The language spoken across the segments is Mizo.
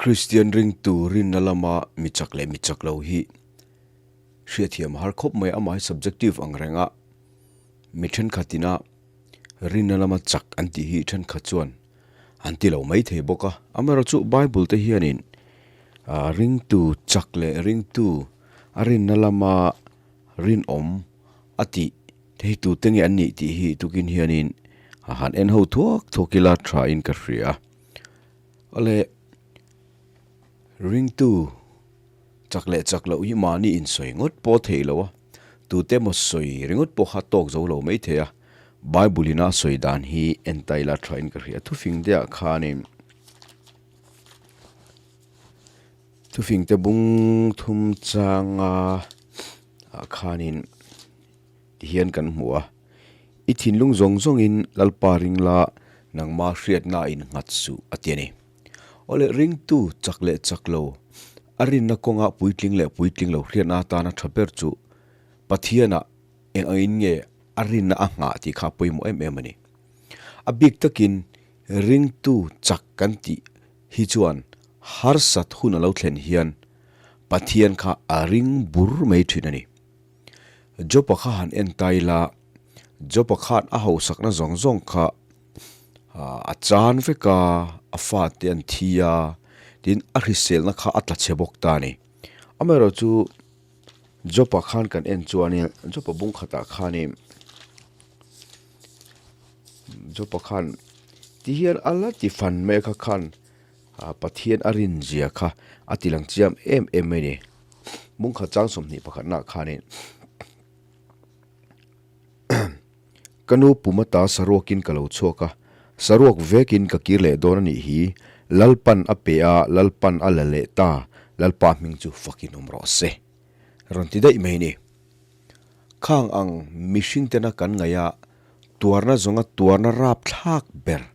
Kristian ringtu rinna lama mi chak leh mi chak lo hi hriatthiam a har khawp mai. Amah hi subjective ang reng a, mi thenkhatin a rinna lama chak an tih hi thenkhat chuan an ti lo mai thei bawk a. Amaherawhchu Bible te hianin ringtu chak leh ringtu a rinna lama rinawm a tih thei tute nge an nih tih hi tukin hianin a han en ho thuak thuak ila tha in ka hria. Awle ringtu chak leh chak loh hi mahni insawi ngawt pawh a theih loh a, tute emaw sawi ringawt pawh kha tawk zo lo mai thei a, Bible in a sawi dan hi en ta ila tha in ka hria. Thufing te ah khanin thufing te bung thum changa ah khanin ti hian kan hmu a, I thinlung zawng zawngin Lalpa ring la, nangma hriatna in nghat suh a ti a ni. Awle ringtu chak leh chak lo, a rinna kawnga puitling leh puitling lo hriatna atana tha ber chu Pathianah eng angin nge a rinna a nghah tih kha a pawimawh em em a ni. A bik takin ringtu chak kan tih hi chuan harsat hun a lo thlen hian Pathian kha a ring bur mai thin a ni. Jopa kha han en ta ila, Jopa khan a hausakna zawng zawng kha a chan vek a, a fate an thi a, tin a hriselna kha a tla chhe bawk ta a ni. Amaherawhchu Jopa khan kan en chuanin Jopa bung khatah khanin Jopa khan ti hian a la ti fan mai kha khan Pathian a rinzia kha a ti lang chiam em em mai a ni. Bungkhat chang 21 nah khanin Ka nu pum ata saruakin ka lo chhuak a, saruak vekin ka kir leh dawn a nih hi, Lalpan a pe a, Lalpan a la leh ta, Lalpa hming chu fakin awm rawh se. Rawn ti daih mai a ni. Khang ang mihring tena kan ngaih a, tuarna zawnga tuarna rapthlak ber,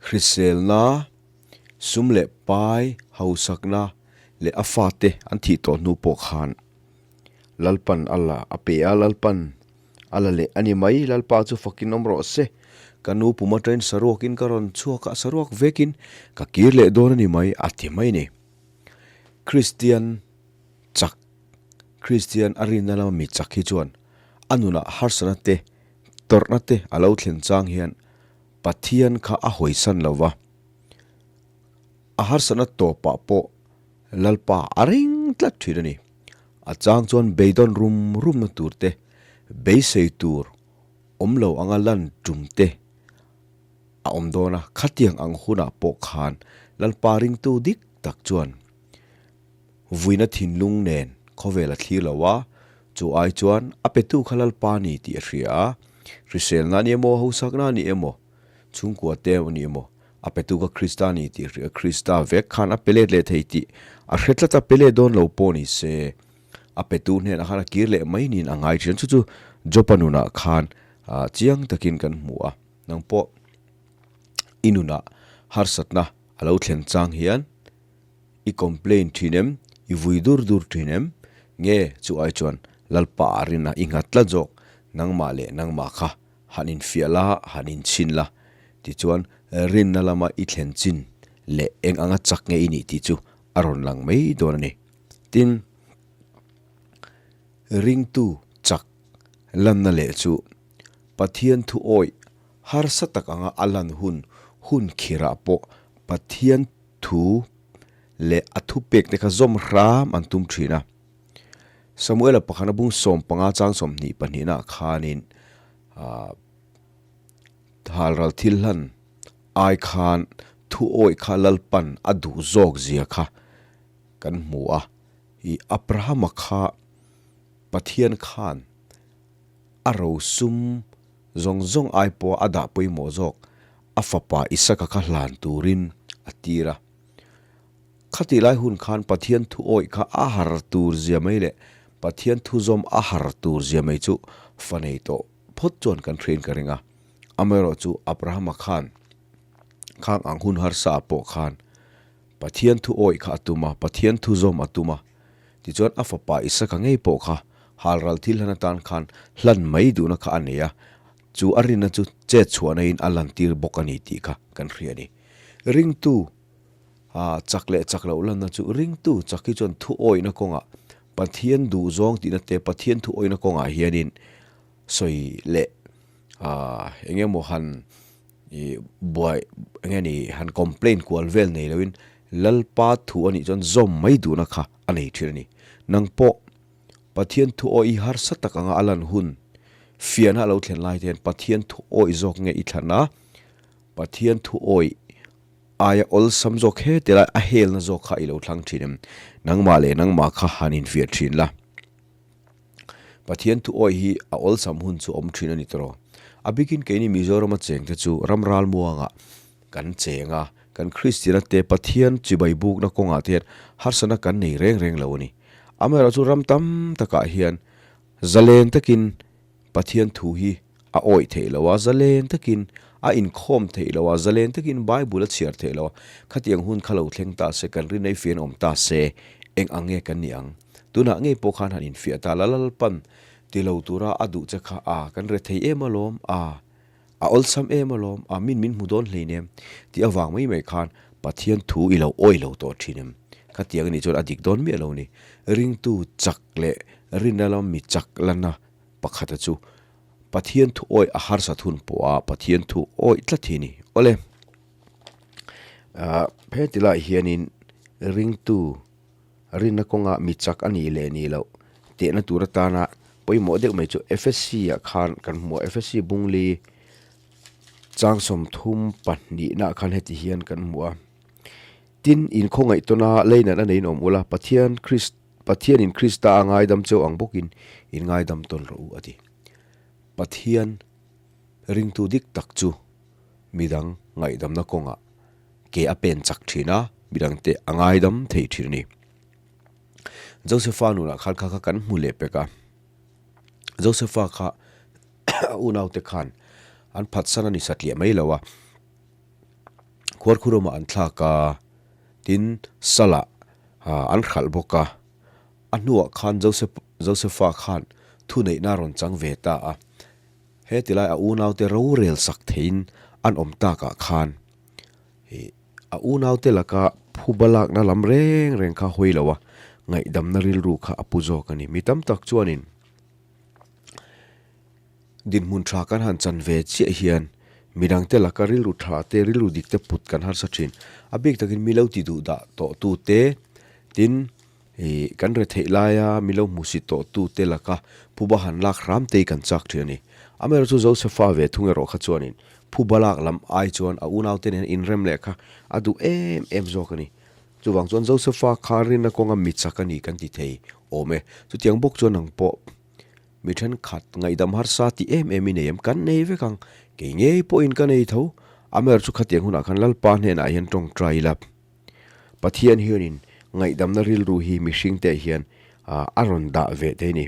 hriselna, sum leh pai hausakna leh a fate an thih tawh hnu pawh khan Lalpan a la a pe a, Lalpan a la leh a ni mai, Lalpa chu fakin awm rawh se, ka nu pum atangin saruakin ka rawn chhuak a, saruak vekin ka kir leh dawn a ni mai a ti mai a ni. Kristian chak, Kristian a rinna lama mi chak hi chuan a nunah harsatna te, tawrhna te a lo thlen chang hian Pathian kha a hawisan lo va, a harsatna tawpah pawh Lalpa a ring tlat thin a ni. A chang chuan beidawn rum rumna tur te, beisei tur awm lo anga lan tum te a awm dawn a, khatiang ang hunah pawh khan Lalpa ringtu dik tak chuan vuina thinlung nen khawvel a thlir lo a, chu ai chuan a petu kha Lalpa ni tih a hria a, hriselna a ni emaw, hausakna a ni emaw, chhungkua te a ni emaw, a petu kha Krista a ni tih a hria a, Krista vek khan a pe let leh thei tih a hre tlat a, pe let dawn lo pawh ni se, a petu hnenah khan a kir leh mai niin a ngai thin a, chu chu Jopa nunah khan chiang takin kan hmu a, nang pawh i nunah harsatna a lo thlen chang hian, I complain thin em? I vui dur dur thin em? Nge chu ai chuan Lalpa a rin a, i nghat tlat zawk, nangmah leh nangmah kha han infiah la, han inchhin la, tichuan rinna lama i thlen chin leh eng anga chak nge i nih tih chu a rawn lang mai dawn a ni. Tin, ringtu chak lanna leh chu Pathian thu awih harsa tak anga a lan hun hun khirah pawh Pathian thu leh a thupek te kha zawm hram an tum thin a. Samuela pakhana bung 15 chang 22 ah khanin ah halral thil hlan ai khan thu awih kha Lalpan a duh zawk zia kha kan hmu a. I Abrahama kha Pathian khan a rosum zawng zawng ai pawha a dah pawimawh zawk a fapa Isaka kha hlan turin a tir a. Khatih lai hun khan Pathian thu awih kha a har tur zia mai leh Pathian thu zawm a har tur zia mai chu fa nei tawh phawt chuan kan hriain ka ring a. Amaherawh chu Abrahama khan khang ang hun harsa ah pawh khan Pathian thu awih kha a tum a, Pathian thu zawm a tum a. Tichuan a fapa Isaka ngei pawh kha halral thil hlan atan khan hlan mai duhna kha a nei a, chu a rinna chu chet chhuahna in a lantir bawk a ni tih kha kan hria a ni. Ringtu Chak leh chak loh lanna chu ringtu chak hi chuan thu awihna kawngah Pathian duhzawng tihna te Pathian thu awihna kawngah hianin sawi leh eng emaw han buai eng nge ni han complain kual vel nei loin Lalpa thu a nih chuan zawm mai duhna kha a nei thin a ni. Nang pawh Pathian thu awih i harsa tak anga a lan hun fiahna a lo thlen lai te hian Pathian thu awih zawk nge i thlan a, Pathian thu awih aia awlsam zawk he ti lai a helna zawk kha i lo thlang thin em? Nangmah leh nangmah kha han infiah thin la. Pathian thu awih hi a awlsam hun chu awm thin a ni tawh. A bikin keini Mizorama chengte chu ram ralmuangah kan cheng a, kan Kristiana te Pathian chibai bukna kawngah te hian harsatna kan nei reng reng lo a ni. Amaherawhchu ram tam takah hian zalen takin Pathian thu hi a awih theih lo a, zalen takin a inkhawm theih lo a, zalen takin Bible a chhiar theih lo a, khatiang hun kha lo thleng ta se, kan rinei fian awm ta se, eng ang nge kan nih ang? Tunah ngei pawh khan han infiah ta la, Lalpan ti lo tura a duh che kha a, kan re thei em alawm a, a awlsam em alawm a, min min hmu dawn hleinem tih avang mai mai khan Pathian thu i lo awih lo tawh thin em? Khatiang anih chuan a dik dawn miah lo a ni. Ringtu chak leh rinna lam mi chak lanna Pakhata chu Pathian thu awih a harsat hun pawha Pathian thu awih tlat hi a ni. Awle, heti lai hianin ringtu rinna kawnga mi chak a nih leh nih loh tehna tur atana pawimawh deuh mai chu FSC ah khan kan hmu a, FSC Bungli chang 33 naah khan heti hian kan hmu a, Tin, inkhawngaih tawna leinat a neiin awm ula, Pathian Krist. Pathianin Krista a ngaidam cheu ang bawkin in ngaidam tawn rawh u, a ti. Pathian ringtu dik tak chu midang ngaihdamna kawngah ke a pen chak thin a, midangte a ngaidam thei thin a ni. Josefa nunah khan kha kha kan hmu leh pek a. Josefa kha a unaute khan an phatsan a ni satliah mai lo a, khuarkhuramah an thlak a, tin Salah an hralh bawk a, a hnuah khan Joseph Josepha khan thuneihna a rawn chang ve ta a, he tilai a unaute rorel sak theiin an awm takah khan ih a unaute laka phuba lakna lam reng reng kha hawi lo a, ngaihdamna rilru kha a pu zawk a ni. Mi tam tak chuanin. Dinhmun tha kan han chan ve chiah hian midangte laka rilru tha te, rilru dik te put kan harsa thin. A bik takin mi lo ti duh dah tawh tu te, tin ih kan re theih laia mi lo hmusit tawh tu te laka phuba han lak hram te hi kan chak thin a ni. Amaherawhchu Josefa ve thung erawh kha chuanin phuba lak lam ai chuan a unaute nen inrem leh kha a duh em em zawk a ni. Chuvang chuan Josefa kha rinna kawnga mi chak a ni kan ti thei awm e. Chutiang bawk chuan ang pawh. Mi thenkhat ngaihdam harsa tih em em i nei em? Kan nei vek ang. Kei ngei pawhin ka nei tho. Amer chu khatiang hunah khan Lalpa hnenah hian tawngtai ila. Pathian hianin ngaihdamna rilru hi mihringte hian a rawn dah ve thei a ni.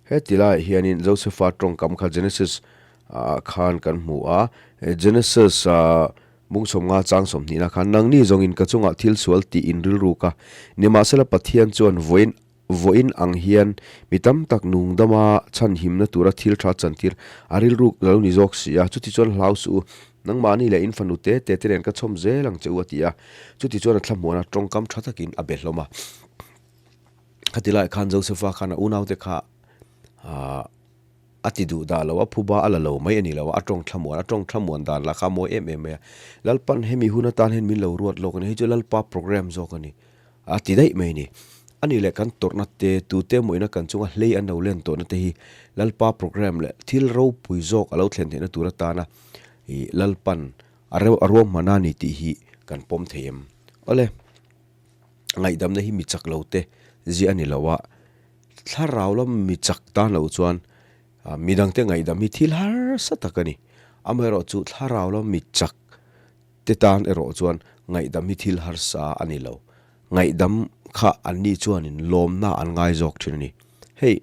Heti laiah hianin Josefa tawngkam kha Genesis ah khan kan hmu a, Genesis bung 50 chang 20 na khan, Nangni zawngin ka chungah thil sual tih in rilruk a, nimahsela Pathian chuan vawiin vawiin ang hian mi tam tak nungdama chhanhimna tura thil tha chantir a rilruk lo ni zawk si a, chutichuan hlau suh u, nangmahni leh in fanu te te te nen ka chhawm zel ang che u a ti a, chutichuan a thlamuana tawngkam tha takin a be hlawm a. Khati lai khan Josefa khan a unaute kha ah a ti duh dah lo a, phuba a la lo mai a ni lo a, a tawng thlamuan, a tawng thlamuan dan lah kha a mawi em em mai a. Lalpan hemi hun atan hian min lo ruat lawk a ni, hei chu Lalpa program zawk a ni, a ti daih mai a ni. A nih leh kan tawrhna te, tute mawina kan chunga hlei an lo len tawhna te hi Lalpa program leh thil ropui zawk a lo thlen theihna tur atana ih Lalpan a reu a ruahman a ni tih hi kan pawm thei em? Awle. Ngaihdamna hi mi chak lo te ziah a ni lo a, thlarau lam mi chak tan lo chuan midangte ngaihdam hi thil harsa tak a ni. Amaherawh chu thlarau lam mi chak te tan erawh chuan ngaihdam hi thil harsa a ni lo. Ngaihdam kha anni chuanin lawmna an ngai zawk thin a ni. Hei.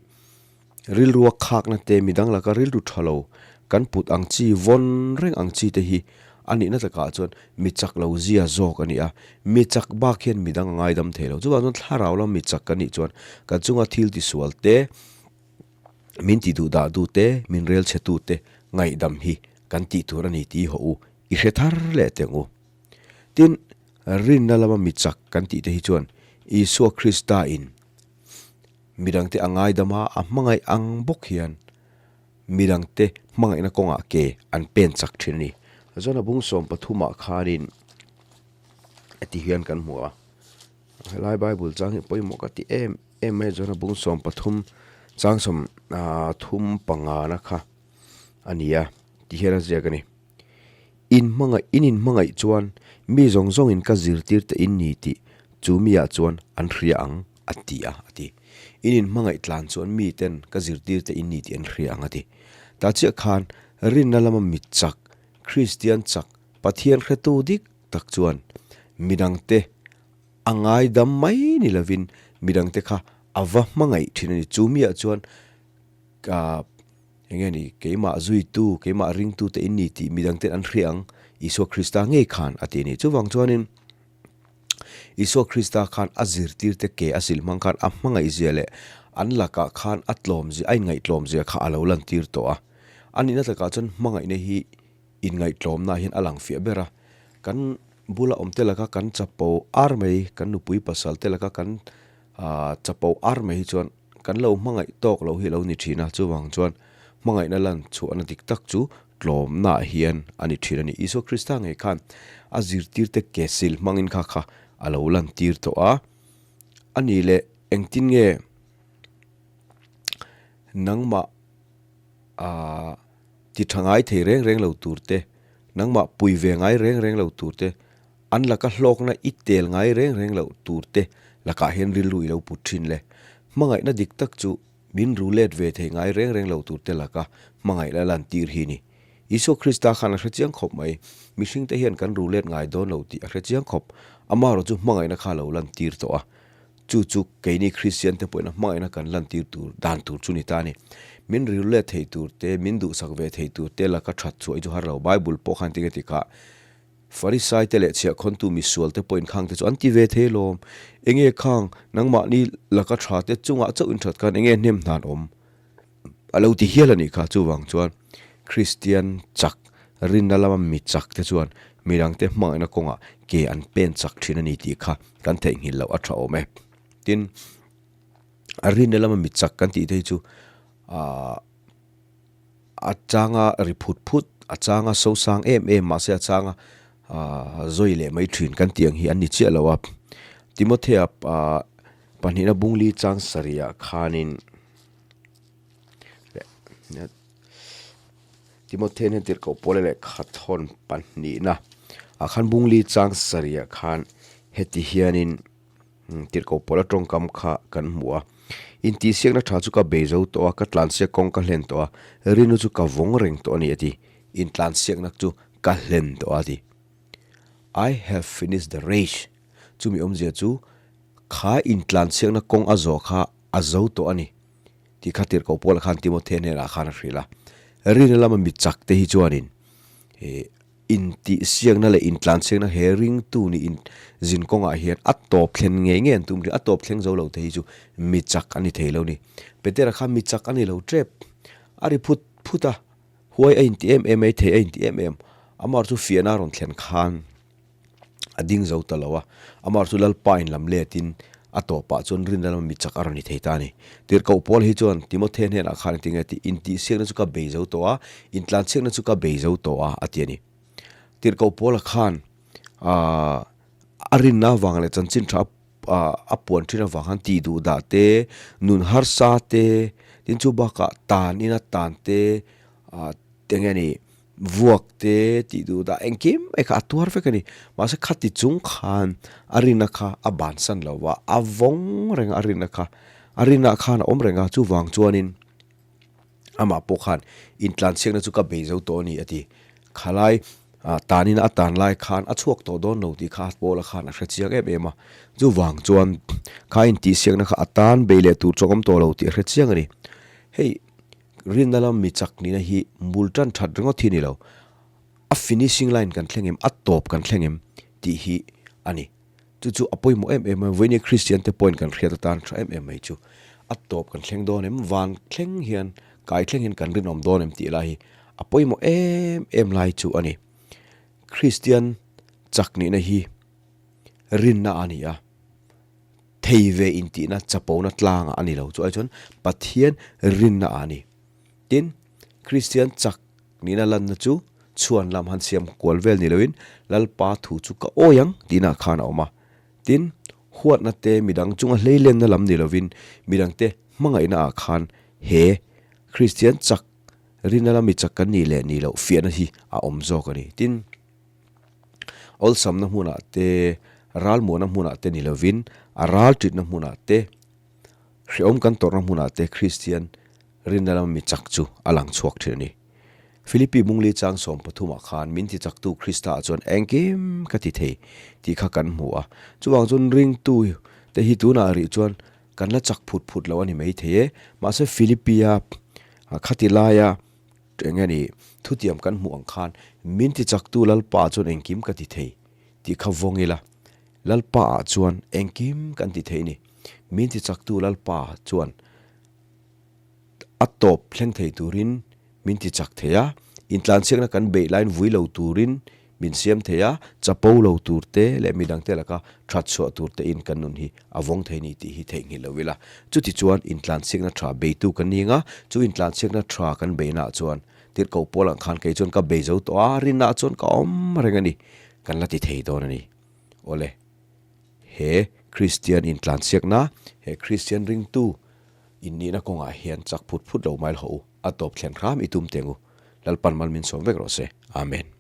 Rilrua khakna te, midang laka rilru tha lo kan put ang chi, vawn reng ang chi te hi a nihna takah chuan mi chak lo zia zawk a ni a. Mi chak bak hian midang a ngaidam thei lo. Chuvang chuan thlarau lam mi chak kan nih chuan kan chunga thil tisual te, min ti duh dah tu te, min rel chhe tu te ngaihdam hi kan tih tur a ni tih hawh u i hre thar leh teng u. Tin, rinna lama mi chak kan tih te hi chuan Isua Krista in midangte a ngaidam a, a hmangaih ang bawk hian midangte hmangaihna kawngah ke an pen chak thin a ni. Zona bung 13 ah khanin heti hian kan hmu a, helai Bible chang hi pawimawh ka ti em em mai a, Zona bung 13 chang 35 na kha a ni a, ti hian a ziak a ni. In hmangaih, in inhmangaih chuan mi zawng zawngin ka zirtir te in ni tih chu miah chuan an hria ang, a ti a, a ti. In inhmangaih tlan chuan mi ten ka zirtir te in ni tih an hria ang, a ti. Tah chiah khan rinna lama mi chak, Kristian chak, Pathian hretu dik tak chuan midangte a ngaidam mai ni lovin midangte kha a va hmangaih thin a ni. Chu miah chuan ka. Eng nge ni, keimah zuitu, keimah ringtute in ni tih midangten an hria ang, Isua Krista ngei khan a ti a ni. Chuvang chuanin Isua Krista khan a zirtirte ke a zilh hmang khan a hmangaihzia leh an lakah khan a tlawmzia, a inngaihtlawmzia kha a lo lantir tawh a. A nihna takah chuan hmangaihna hi inngaihtlawmnaah hian a lang fiah ber a. Kan bula awmte laka kan chapo ar mai, kan nupui pasalte laka kan chapo ar mai hi chuan Kan lo hmangaih tawk lo hi a lo ni thin a, chuvang chuan hmangaihna lan chhuahna dik tak chu tlawmnaah hian a ni thin a ni. Isua Krista ngei khan a zirtirte ke sil hmangin kha kha a lo lantir tawh a, a nih leh engtin nge nangmah ah ti tha ngai thei reng reng lo tur te, nangmah pui ve ngai reng reng lo tur te, An laka hlawkna i tel ngai reng reng loh tur te lakah hian rilru i lo put thin le. Hmangaihna dik tak chu min ru let ve thei ngai reng reng lo tur te laka hmangaihna lantir hi ni. Isua Krista khan a hre chiang khawp mai. Mihring te hian kan ru let ngai dawn lo tih a hre chiang khawp. Amaherawh chu hmangaihna kha a lo lantir tawh a. Chu chu keini Kristian te pawhin a hmangaihna kan lantir tur dan tur chu ni ta a ni. Min ru let thei tur te, min duhsak ve thei tur te laka that chhuah hi chu har lo. Bible pawh khan tinge tikah Farisai te leh chhiahkhawntu misual te pawhin khang te chu an ti ve thei lawm. Enge khang nangmahni laka tha te chungah chauh in that khan enge hnem hnan awm a lo ti hial a nih kha. Chuvang chuan Kristian chak rinna lama mi chak te chuan midangte hmangaihna kawngah ke an pen chak thin a ni tih kha kan theihnghilh loh a tha awm e. Tin, a rinna lama mi chak kan tih te hi chu aah. A changa ri phut phut, a changa so sang em em mahse a changa zawi leh mai thin kan tih ang hi an ni chiah lo a. Timothea pahnihna bungli chang sarihah khanin Timothea hian tirhkoh pawl lehkha thawn pahnihna ah khan bungli chang sarihah khan heti hianin Tirhkoh pawla tawngkam kha kan hmu a. Intihsiakna tha chu ka bei zo tawh a, ka tlansiak kawng ka hlen tawh a, Rinu chu ka vawng reng tawh a ni a ti. Intlansiakna chu ka hlen tawh a ti. I have finished the race. Chumi awmzia chu kha intlansiakna kawng a zawh kha a zo tawh a ni tih kha tirhkoh pawla khan Timothea hnenah khan a hrilh a. Rina lama mi chak te hi chuanin Intihsiakna leh intlansiakna he ringtu nih in zin kawngah hian a tawp thlen ngei ngei an tum ri, a tawp thleng zo lo te hi chu mi chak a ni thei lo ni. Petera kha mi chak a ni lo tep, a ri phut phut a, huai a inti em em mai thei a inti em em, amah chu fiahna a rawn thlen khan a ding zo ta lo a, amah chu Lalpa in lam let in a tawpah chuan rinna lama mi chak a rawn ni thei ta a ni. Tirhkoh Paul hi chuan Timothea hnenah khan engtin nge tih, Intihsiakna chu ka bei zo tawh a, intlanchhiakna chu ka bei zo tawh a, a ti a ni. Tirhkoh Paula khan aah a rinna avang leh chanchin tha a puan thin avang khan tih duh dah te, nun harsa te, tin chu bakah tan ina tan te aah eng nge ni Vuak te tih duh dah engkim mai kha a tuar vek a ni. Mahse khati chung khan a rinna kha a bansan lo va, a vawng reng a rinna kha. A rinna khan a awm reng a, chuvang chuanin amah pawh khan intlanchhiakna chu ka bei zo tawh a ni a ti. Khalai tanin a tan lai khan a chhuak tawh dawn lo tih kha a pawla khan a hre chiang em em a. Chuvang chuan kha intihsiakna kha a tan bei leh tur chu a awm tawh lo tih a hre chiang a ni. Hei. Rinna lam mi chak nihna hi mul tan that ringawt hi a ni lo, a finishing line kan thleng em, a tawp kan thleng em tih hi a ni. Chu chu a pawimawh em em a, vawiin Kristian te pawhin kan hriat atan tha em em mai chu. A tawp kan thleng dawn em, van thleng hian, kai thleng hian kan rinawm dawn em tih lai hi a pawimawh em em lai chu a ni. Kristian chak nihna hi rinna a ni a, thei ve intihna chapona tlangah a ni lo. Chu ai chuan Pathian rinna a ni. Tin, Kristian chak nihna lanna chu chhuan lam han siam kual vel ni loin Lalpa thu chu ka awi ang tihna khan a awm a. Tin, huatna te midang chunga hleilenna lam ni lovin midangte hmangaihna ah khan he Kristian chak rinna lami chak kan nih leh nih loh fiahna hi a awm zawk a ni. Tin, awlsamna hmunah te, ralmuahna hmunah te ni lovin a ral titna hmunah te, hrehawm kan tawrhna hmunah te Kristian rinna lama mi chak chu a lang chhuak thin a ni. Philippi Mungli chang 13 ah khan min ti chaktu Krista ah chuan engkim ka ti thei tih kha kan hmu a. Chuvang chuan ringtu te hi tunah rih chuan kan la chak phut phut lo a ni mai thei e. Mahse Philippi-a khati laia eng nge ni thutiam kan hmuh ang khan min ti chaktu Lalpa ah chuan engkim ka ti thei tih kha vawng ila. Lalpa ah chuan engkim kan ti thei a ni. Min ti chaktu Lalpa ah chuan A tawp thleng thei turin min ti chak thei a, intlansiakna kan beih laiin vui lo turin min siam thei a, chapo lo tur te leh midangte laka that chhuah tur tein kan nun hi a vawng thei ni tih hi theihnghilh lo ila. Chuti chuan intlansiakna tha beitu kan ni anga, chu intlansiakna tha kan beihnaah chuan tirhkoh pawl ang khan kei chuan ka bei zo tawh a, rinnaah chuan ka awm reng a ni, kan la ti thei dawn a ni. Awle, he Kristian intlansiakna, he Kristian ringtu, Innihna kawngah hian chak phut phut lo mai hawh u, a tawp thlen hram i tum teng u. Lalpan mal min sawm vek rawh se. Amen.